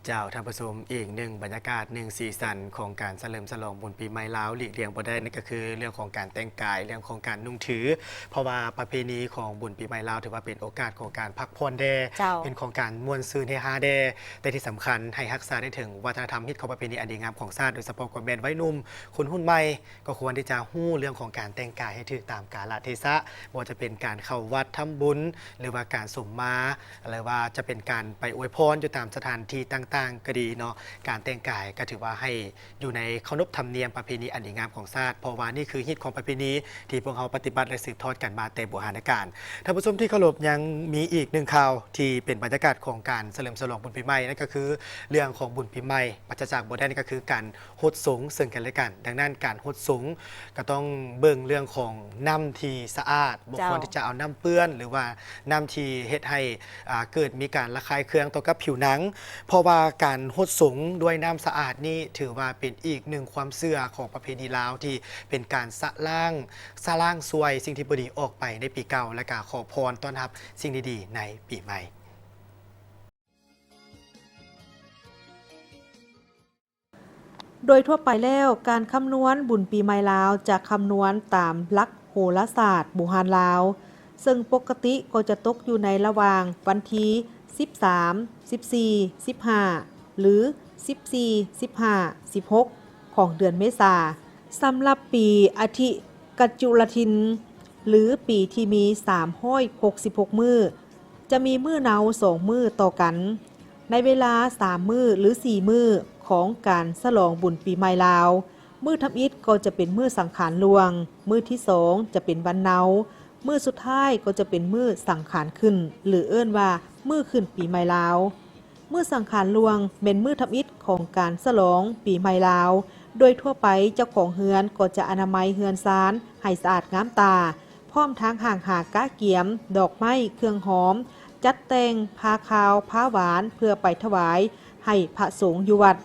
ເຈົ້າ ທ່ານຜູ້ຊົມ, ອີກໜຶ່ງບັນຍາກາດ, ໜຶ່ງສີສັນຂອງການສະເຫຼີມສະຫຼອງບຸນປີໃໝ່ລາວ ຫຼີກລ່ຽງບໍ່ໄດ້ ນັ້ນກໍຄືເລື່ອງຂອງການແຕ່ງກາຍ, ເລື່ອງຂອງການນຸ່ງຖື, ເພາະວ່າປະເພນີຂອງບຸນປີໃໝ່ລາວ ຖືວ່າເປັນໂອກາດຂອງການພັກຜ່ອນແດ່, ເຈົ້າ ເປັນຂອງການມ່ວນຊື່ນເຮຮາແດ່, ແຕ່ທີ່ສຳຄັນໃຫ້ຮັກສາໄດ້ເຖິງວັດທະນະທຳ, ຮີດຄອງປະເພນີອັນດີງາມຂອງຊາດ, ໂດຍສະເພາະກໍແມ່ນໄວໜຸ່ມຄົນຮຸ່ນໃໝ່ ກໍຄວນທີ່ຈະຮູ້ເລື່ອງຂອງການແຕ່ງກາຍໃຫ້ຖືກຕາມກາລະເທສະ, ບໍ່ວ່າຈະເປັນການເຂົ້າວັດທຳບຸນ ຫຼືວ່າການສົມມາ ຫຼືວ່າຈະເປັນການໄປອວຍພອນຢູ່ຕາມສະຖານທີ່ຕ່າງໆກໍດີເນາະ, ການແຕ່ງກາຍກໍຖືວ່າໃຫ້ຢູ່ໃນເຄົາລົບທຳນຽມປະເພນີອັນດີງາມຂອງຊາດ, ເພາະວ່ານີ້ຄືຮີດຄອງປະເພນີທີ່ພວກເຮົາປະຕິບັດ ແລະ ສືບທອດກັນມາແຕ່ບູຮານະການ. ທ່ານຜູ້ຊົມທີ່ເຄົາລົບ, ຍັງມີອີກໜຶ່ງຂ່າວທີ່ເປັນບັນຍາກາດຂອງການສະເຫຼີມສະຫຼອງບຸນປີໃໝ່, ນັ້ນກໍຄືເລື່ອງຂອງບຸນປີໃໝ່ ປາສະຈາກບໍ່ໄດ້ ນັ້ນກໍຄືການ ຫົດສົງເຊິ່ງກັນແລະກັນ. ດັ່ງນັ້ນ, ການຫົດສົງກໍຕ້ອງເບິ່ງເລື່ອງຂອງນ້ຳທີ່ສະອາດ, ບໍ່ຄວນ ເຈົ້າ ທີ່ຈະເອົານ້ຳເປື້ອນ ຫຼືວ່ານ້ຳທີ່ເຮັດໃຫ້ ອ່າ ເກີດມີການລະຄາຍເຄືອງຕໍ່ກັບຜິວໜັງ, ເພາະວ່າການຫົດສົງດ້ວຍນ້ຳສະອາດນີ້ ຖືວ່າເປັນອີກໜຶ່ງຄວາມເຊື່ອຂອງປະເພນີລາວ ທີ່ເປັນການຊະລ້າງ, ຊະລ້າງຊ່ວຍສິ່ງທີ່ບໍ່ດີອອກໄປໃນປີເກົ່າ ແລະ ກະຂໍພອນຕ້ອນຮັບສິ່ງດີໆໃນປີໃໝ່. ໂດຍທົ່ວໄປແລ້ວ, ການຄຳນວນບຸນປີໃໝ່ລາວຈະຄຳນວນຕາມຫຼັກໂຫລະສາດບູຮານລາວ, ເຊິ່ງປົກກະຕິກໍຈະຕົກຢູ່ໃນລະຫວ່າງວັນທີສິບສາມ, ສິບສີ່, ສິບຫ້າ ຫຼື ສິບສີ່, ສິບຫ້າ, ສິບຫົກ ຂອງເດືອນເມສາ. ສຳລັບປີອະທິກະຈຸລະທິນ ຫຼື ປີທີ່ມີສາມຮ້ອຍຫົກສິບຫົກມື້, ຈະມີມື້ເນົາສອງມື້ຕໍ່ກັນ ໃນເວລາສາມມື້ ຫຼື ສີ່ມື້ຂອງການສະຫຼອງບຸນປີໃໝ່ລາວ. ມື້ທຳອິດກໍຈະເປັນມື້ສັງຂານຫຼວງ, ມື້ທີສອງຈະເປັນວັນເນົາ, ມື້ສຸດທ້າຍກໍຈະເປັນມື້ສັງຂານຂຶ້ນ ຫຼື ເອີ້ນວ່າມື້ຂຶ້ນປີໃໝ່ລາວ. ມື້ສັງຂານຫຼວງແມ່ນມື້ທຳອິດຂອງການສະຫຼອງປີໃໝ່ລາວ. ໂດຍທົ່ວໄປເຈົ້າຂອງເຮືອນກໍຈະອະນາໄມເຮືອນຊານໃຫ້ສະອາດງາມຕາ, ພ້ອມທັງຫ້າງຫາກະກຽມດອກໄມ້ເຄື່ອງຫອມ, ຈັດແຕ່ງຜ້າຂາວຜ້າຫວານເພື່ອໄປຖວາຍໃຫ້ພະສົງຢູ່ວັດ.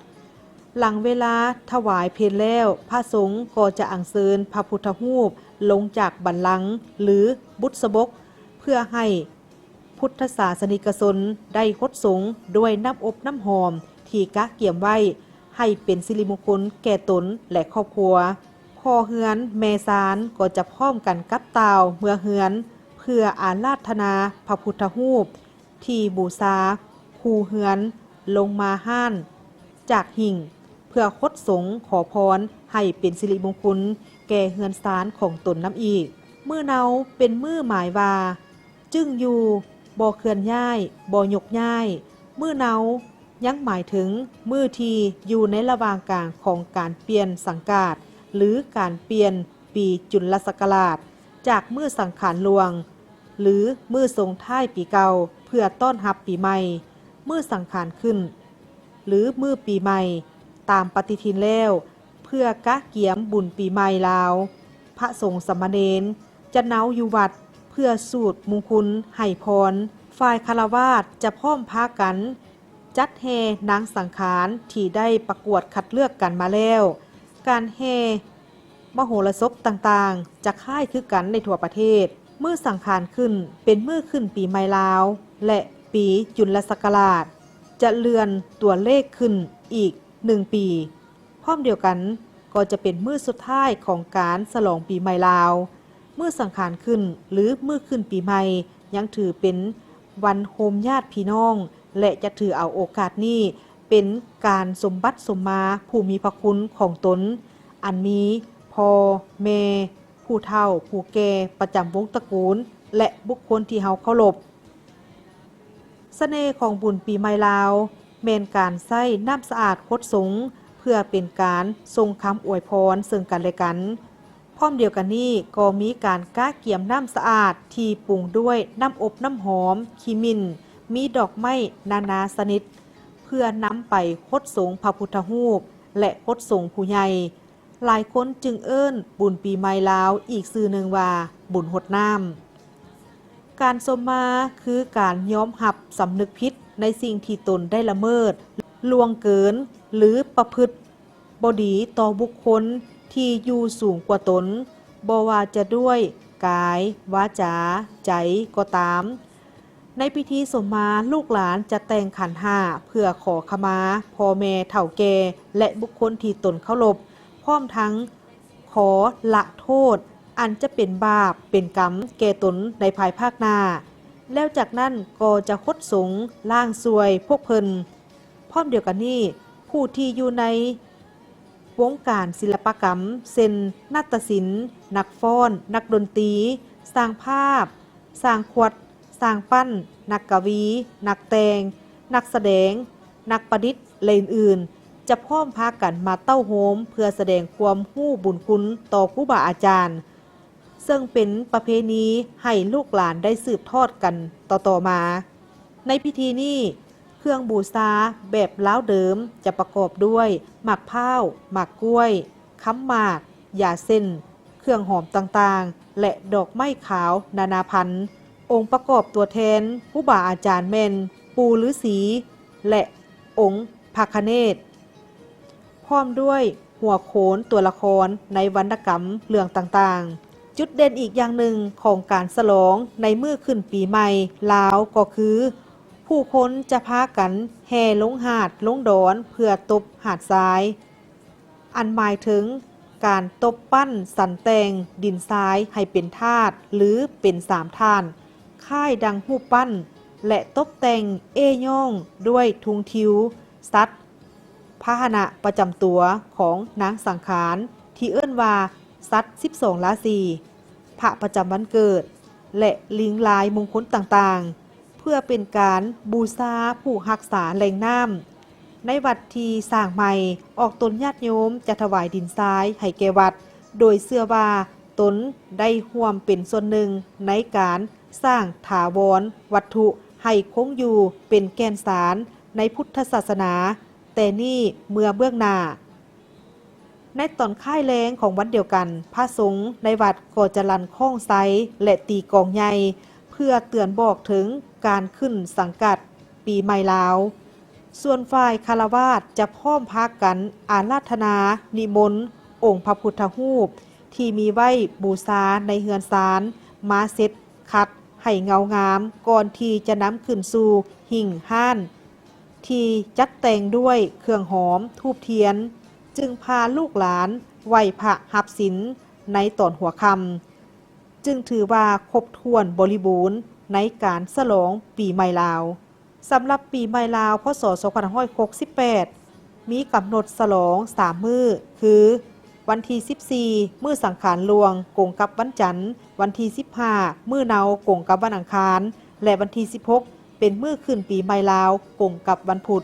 ຫຼັງເວລາຖວາຍເພນແລ້ວ, ພະສົງກໍຈະອັນເຊີນພະພຸດທະຮູບລົງຈາກບັນລັງ ຫຼື ບຸດສະບົກ ເພື່ອໃຫ້ ພຸດທະສາສະນິກະຊົນໄດ້ຫົດສົງດ້ວຍນ້ຳອົບນ້ຳຫອມທີ່ກະກຽມໄວ້ ໃຫ້ເປັນສິລິມຸງຄຸນແກ່ຕົນ ແລະ ຄອບຄົວ. ພໍ່ເຮືອນແມ່ຊານກໍຈະພ້ອມກັນກັບຕ່າວເມືອເຮືອນ ເພື່ອອາລາທະນາພະພຸດທະຮູບທີ່ບູຊາຄູ່ເຮືອນລົງມາຮ້ານຈາກຫິ້ງ ເພື່ອຫົດສົງຂໍພອນໃຫ້ເປັນສິລິມຸງຄຸນແກ່ເຮືອນຊານຂອງຕົນນຳອີກ. ມື້ເນົາເປັນມື້ໝາຍວ່າ ຈຶ່ງຢູ່, ບໍ່ເຄື່ອນຍ້າຍ, ບໍ່ຍົກຍ້າຍ. ມື້ເນົາຍັງໝາຍເຖິງມື້ທີ່ຢູ່ໃນລະຫວ່າງກາງຂອງການປ່ຽນສັງກາດ ຫຼື ການປ່ຽນປີຈຸນລະສັກກະລາດ ຈາກມື້ສັງຂານຫຼວງ ຫຼື ມື້ສົ່ງທ້າຍປີເກົ່າ ເພື່ອຕ້ອນຮັບປີໃໝ່, ມື້ສັງຂານຂຶ້ນ ຫຼື ມື້ປີໃໝ່ ຕາມປະຕິທິນແລ້ວ, ເພື່ອກະກຽມບຸນປີໃໝ່ລາວ, ພະສົງສາມະເນນຈະເນົາຢູ່ວັດເພື່ອສູດມຸງຄຸນໃຫ້ພອນ. ຝ່າຍຄາລະວາດຈະພ້ອມພາກັນຈັດແຫ່ນາງສັງຂານທີ່ໄດ້ປະກວດຄັດເລືອກກັນມາແລ້ວ. ການແຫ່ມະໂຫລະສົບຕ່າງໆ ຈະຄ້າຍຄືກັນໃນທົ່ວປະເທດ. ມື້ສັງຂານຂຶ້ນເປັນມື້ຂຶ້ນປີໃໝ່ລາວ ແລະ ປີຈຸນລະສັກກະລາດ ຈະເລື່ອນຕົວເລກຂຶ້ນອີກໜຶ່ງປີ. ພ້ອມດຽວກັນກໍຈະເປັນມື້ສຸດທ້າຍຂອງການສະຫຼອງປີໃໝ່ລາວ. ມື້ສັງຂານຂຶ້ນ ຫຼື ມື້ຂຶ້ນປີໃໝ່ ຍັງຖືເປັນວັນໂຮມຍາດພີ່ນ້ອງ ແລະ ຈະຖືເອົາໂອກາດນີ້ເປັນການສົມບັດສົມມາຜູ້ມີພະຄຸນຂອງຕົນ ອັນມີພໍ່, ແມ່, ຜູ້ເຖົ້າ, ຜູ້ແກ່ປະຈຳວົງຕະກູນ ແລະ ບຸກຄົນທີ່ເຮົາເຄົາລົບ. ສະເໜ່ຂອງບຸນປີໃໝ່ລາວ ແມ່ນການໃຊ້ນ້ຳສະອາດຫົດສົງ ເພື່ອເປັນການສົ່ງຄຳອວຍພອນເຊິ່ງກັນແລະກັນ. ພ້ອມດຽວກັນນີ້ກໍມີການກະກຽມນ້ຳສະອາດທີ່ປຸງດ້ວຍນ້ຳອົບນ້ຳຫອມ, ຂີ້ໝິ່ນ, ມີດອກໄມ້ນານາຊະນິດ ເພື່ອນຳໄປຫົດສົງພະພຸດທະຮູບ ແລະ ຫົດສົງຜູ້ໃຫຍ່. ຫຼາຍຄົນຈຶ່ງເອີ້ນບຸນປີໃໝ່ລາວອີກຊື່ໜຶ່ງວ່າບຸນຫົດນ້ຳ. ການສົມມາຄືການຍອມຮັບສຳນຶກຜິດໃນສິ່ງທີ່ຕົນໄດ້ລະເມີດລ່ວງເກີນ ຫຼື ປະພຶດບໍ່ດີຕໍ່ບຸກຄົນທີ່ຢູ່ສູງກວ່າຕົນ, ບໍ່ວ່າຈະດ້ວຍກາຍ, ວາຈາ, ໃຈກໍຕາມ. ໃນພິທີສົມມາ, ລູກຫຼານຈະແຕ່ງຂັນຫ້າເພື່ອຂໍຂະມາພໍ່ແມ່ເຖົ້າແກ່ ແລະ ບຸກຄົນທີ່ຕົນເຄົາລົບ, ພ້ອມທັງຂໍລະໂທດອັນຈະເປັນບາບເປັນກຳແກ່ຕົນໃນພາຍພາກໜ້າ. ແລ້ວຈາກນັ້ນກໍຈະຫົດສົງລ້າງຊ່ວຍພວກເພິ່ນ. ພ້ອມດຽວກັນນີ້, ຜູ້ທີ່ຢູ່ໃນ ວົງການສິລະປະກຳ ເຊັ່ນ ນາດຕະສິນ, ນັກຟ້ອນ, ນັກດົນຕີ, ຊ່າງພາບ, ຊ່າງຂວັດ, ຊ່າງປັ້ນ, ນັກກະວີ, ນັກແຕ່ງ, ນັກສະແດງ, ນັກປະດິດ ແລະ ອື່ນໆ ຈະພ້ອມພາກັນມາເຕົ້າໂຮມ ເພື່ອສະແດງຄວາມຮູ້ບຸນຄຸນຕໍ່ຄູບາອາຈານ, ເຊິ່ງເປັນປະເພນີໃຫ້ລູກຫຼານໄດ້ສືບທອດກັນຕໍ່ໆມາ. ໃນພິທີນີ້, ເຄື່ອງບູຊາແບບລາວເດີມຈະປະກອບດ້ວຍໝາກພ້າວ, ໝາກກ້ວຍ, ຄຳໝາກ, ຢາເສັ້ນ, ເຄື່ອງຫອມຕ່າງໆ ແລະ ດອກໄມ້ຂາວນານາພັນ. ອົງປະກອບຕົວແທນຄູບາອາຈານແມ່ນ ປູ່ລືສີ ແລະ ອົງພະຄະເນດ. ພ້ອມດ້ວຍຫົວໂຂນຕົວລະຄອນໃນວັນນະກຳເລື່ອງຕ່າງໆ. ຈຸດເດັ່ນອີກຢ່າງໜຶ່ງຂອງການສະຫຼອງໃນມື້ຂຶ້ນປີໃໝ່ລາວກໍຄື ຜູ້ຄົນຈະພາກັນແຫ່ລົງຫາດລົງດອນເພື່ອຕົບຫາດຊາຍ, ອັນໝາຍເຖິງການຕົບປັ້ນສັນແຕ່ງດິນຊາຍໃຫ້ເປັນທາດ ຫຼື ເປັນສາມທາດ, ຄ້າຍດັ່ງຮູບປັ້ນ ແລະ ຕົບແຕ່ງເອ້ຍ້ອງດ້ວຍທຸງທິວ, ສັດ, ພາຫະນະປະຈຳຕົວຂອງນາງສັງຂານ ທີ່ເອີ້ນວ່າສັດສິບສອງລາສີ, ພະປະຈຳວັນເກີດ ແລະ ລິງລາຍມຸງຄຸນຕ່າງໆ ເພື່ອເປັນການບູຊາຜູ້ຮັກສາແຫຼ່ງນ້ຳ. ໃນວັດທີ່ສ້າງໃໝ່, ອອກຕົນຍາດໂຍມຈະຖວາຍດິນຊາຍໃຫ້ແກ່ວັດ, ໂດຍເຊື່ອວ່າຕົນໄດ້ຮ່ວມເປັນສ່ວນໜຶ່ງໃນການສ້າງຖາວອນວັດຖຸໃຫ້ຄົງຢູ່ເປັນແກ່ນສານໃນພຸດທະສາສະໜາ ແຕ່ນີ້ເມື່ອເບື້ອງໜ້າ. ໃນຕອນຄ້າຍແລງຂອງວັນດຽວກັນ, ພະສົງໃນວັດກໍຈະລັ່ນຄ້ອງໄຊ ແລະ ຕີກອງໃຫຍ່ ເພື່ອເຕືອນບອກເຖິງການຂຶ້ນສັງກັດປີໃໝ່ລາວ. ສ່ວນຝ່າຍຄາລະວາດຈະພ້ອມພາກັນອາລາທະນານິມົນອົງພະພຸດທະຮູບທີ່ມີໄວ້ບູຊາໃນເຮືອນຊານ ມາເຊັດຂັດໃຫ້ເງົາງາມ ກ່ອນທີ່ຈະນຳຂຶ້ນສູ່ຫິ້ງຮ້ານ ທີ່ຈັດແຕ່ງດ້ວຍເຄື່ອງຫອມ, ທູບທຽນ, ຈຶ່ງພາລູກຫຼານໄຫວ້ພະຮັບສິນໃນຕອນຫົວຄ່ຳ, ຈຶ່ງຖືວ່າຄົບຖ້ວນບໍລິບູນໃນການສະຫຼອງປີໃໝ່ລາວ. ສຳລັບປີໃໝ່ລາວ ພ.ສ. ສອງພັນຫ້າຮ້ອຍຫົກສິບແປດ ມີກຳນົດສະຫຼອງສາມມື້ ຄື ວັນທີສິບສີ່ ມື້ສັງຂານຫຼວງ ກົງກັບວັນຈັນ, ວັນທີສິບຫ້າ ມື້ເນົາ ກົງກັບວັນອັງຄານ ແລະ ວັນທີສິບຫົກ ເປັນມື້ຂຶ້ນປີໃໝ່ລາວ ກົງກັບວັນພຸດ.